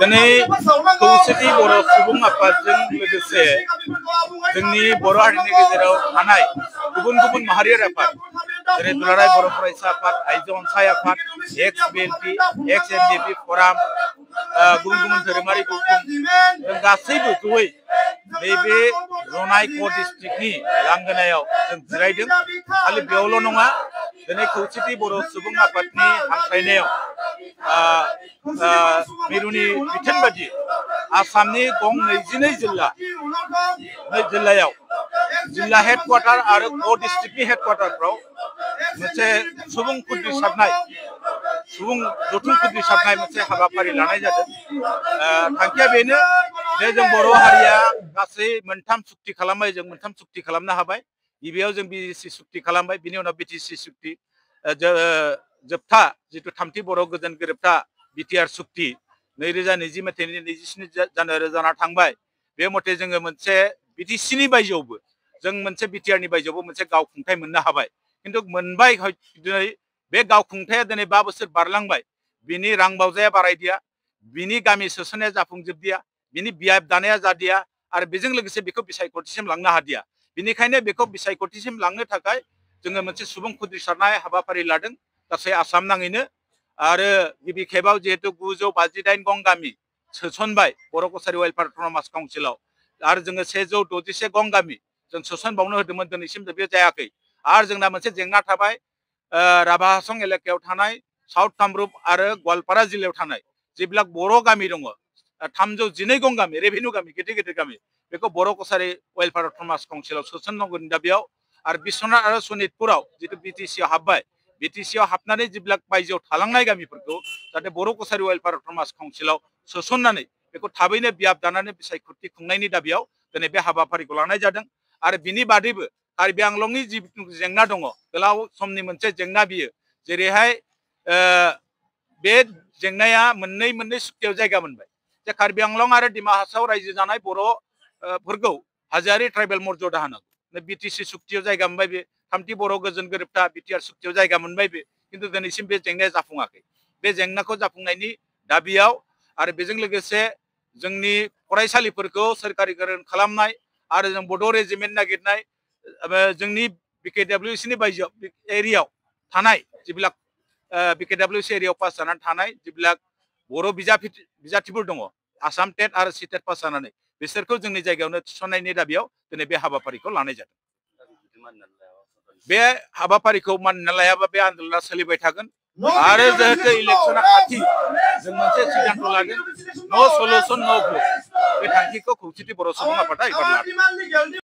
दिनै खौसेथि बर' सुबुं आफादजों लोगोसे जोंनि बर' हारिनि गेजेराव थानाय गुबुन गुबुन माहारियारि आफाद जेरै दुलाराय बर' फरायसा आफाद, आइजो अनसाय आफाद, एक्स बिएलपि, एक्स एनडिएफबि फराम, गुबुन गुबुन धोरोमारि गौथुम जों गासैबो जयै नैबे जनाय क' डिस्ट्रिक्टनि लांगोनायाव जों जिरायदों। खालि बेयावल' नङा, दिनै खौसेथि बर' सुबुं आफादनि हांख्रायनायाव मिरुनि बिथोन बायदि आसामनि गं 22 जिल्लायाव जिल्ला हेडक्वार्टार आरो क' डिस्ट्रिक्टनि हेडक्वार्टारफ्राव मोनसे सुबुं खुद्रिसारनाय सुबुं जथुम खुद्रिसारनाय मोनसे हाबाफारि लानाय जादों। थांखिया बेनो जे जों बर' हारिया गासै मोनथाम सुक्ति खालामबाय, जों मोनथाम सुक्ति खालामनो हाबाय। गिबियाव जों बिटिसि सुक्ति खालामबाय, बिनि उनाव बिटिसि सुक्ति जोबथा जिथु थामथि बर' गोजोन गोरोबथा बिटिआर सुक्ति 2020 मायथाइनि 27 जानुवारि जाना थांबाय। बे मथे जोङो मोनसे बिटिसिनि बायजोआवबो जों मोनसे बिटिआरनि बायजोआवबो मोनसे गाव खुंथाय मोननो हाबाय। खिन्थु मोनबाय दिनै बे गाव खुंथाया दिनै 5 बोसोर बारलांबाय, बिनि रां बावजाया बारायदिया, बिनि गामि सोसननाया जाफुंजोबदिया, बिनि बियाब दानाया जादिया आरो बेजों लोगोसे बेखौ बिसायख'थिसिम लांनो हादिया। बिनिखायनो बेखौ बिसायख'थिसिम लांनो थाखाय जोङो मोनसे सुबुं खुद्रिसारनाय हाबाफारि लादों गासै आसाम नाङैनो। आरो गिबि खेबाव जिहेतु 958 गं गामि सोसनबाय बर' कसारि वेलफेयार अट'नमास काउन्सिलाव, आरो जोङो 161 गं गामि जों सोसनबावनो होदोंमोन, दिनैसिम बे जायाखै। आरो जोंना मोनसे जेंना थाबाय, राभा हासं एलेकायाव थानाय साउथ कामरुप आरो गवालपारा जिल्लायाव थानाय जेब्ला बर' गामि दङ 312 गं गामि, रेभिनिउ गामि, गिदिर गिदिर गामि, बेखौ बर' कसारि वेलफेयार अट'नमास काउन्सिलाव सोसननांगौनि दाबियाव आरो बिश्वनाथ आरो सनितपुराव जितु बिटिसिआव हाबबाय, बिटिसिआव हाबनानै जेब्ला बायजोआव थालांनाय गामिफोरखौ जाहाथे बर' कसारि वेलफेयार अट'नमास काउन्सिलाव सोसननानै बेखौ थाबैनो बियाब दानानै बिसायख'थि खुंनायनि दाबियाव दिनै बे हाबाफारिखौ लानाय जादों। आरो बिनि बादैबो कार्बि आंलंनि जि जेंना दङ, गोलाव समनि मोनसे जेंना बियो, जेरैहाय बे जेंनाया मोननै सुक्तियाव जायगा मोनबाय जे कार्बि आंलं आरो डिमा हासाव रायजो जानाय बर'फोरखौ हाजोआरि ट्राइबेल मर्यादा होनांगौ। बिटिसि सुक्तियाव जायगा मोनबाय, बे थामथि बर' गोजोन गोरोबथा बिटिआर सुक्तियाव जायगा मोनबाय बे, खिन्थु दिनैसिम बे जेंनाया जाफुङाखै। बे जेंनाखौ जाफुंनायनि दाबियाव आरो बेजों लोगोसे जोंनि फरायसालिफोरखौ सोरखारिकरण खालामनाय आरो जों बड' रेजिमेन्ट नागिरनाय, जोंनि बिकेडब्लिउसिनि बायजोआव एरियायाव थानाय जेब्ला बिकेडब्लिउसि एरियायाव पास जानानै थानाय जेब्ला बर' बिजाथिफोर दङ, आसाम टेट आरो सिटेट पास जानानै, बिसोरखौ जोंनि जायगायावनो थिसननायनि दाबियाव दिनै बे हाबाफारिखौ लानाय जादों। बे हाबाफारिखौ मानिना लायाबा बे आन्दोलना सोलिबाय थागोन। आरो जिहेतु इलेक्सना खाथि, जों मोनसे सिद्धांत लादों, नो सल्युशन नो भट। बे थांखिखौ खौसेथि बर' सुबुं आफादा एबार लादों।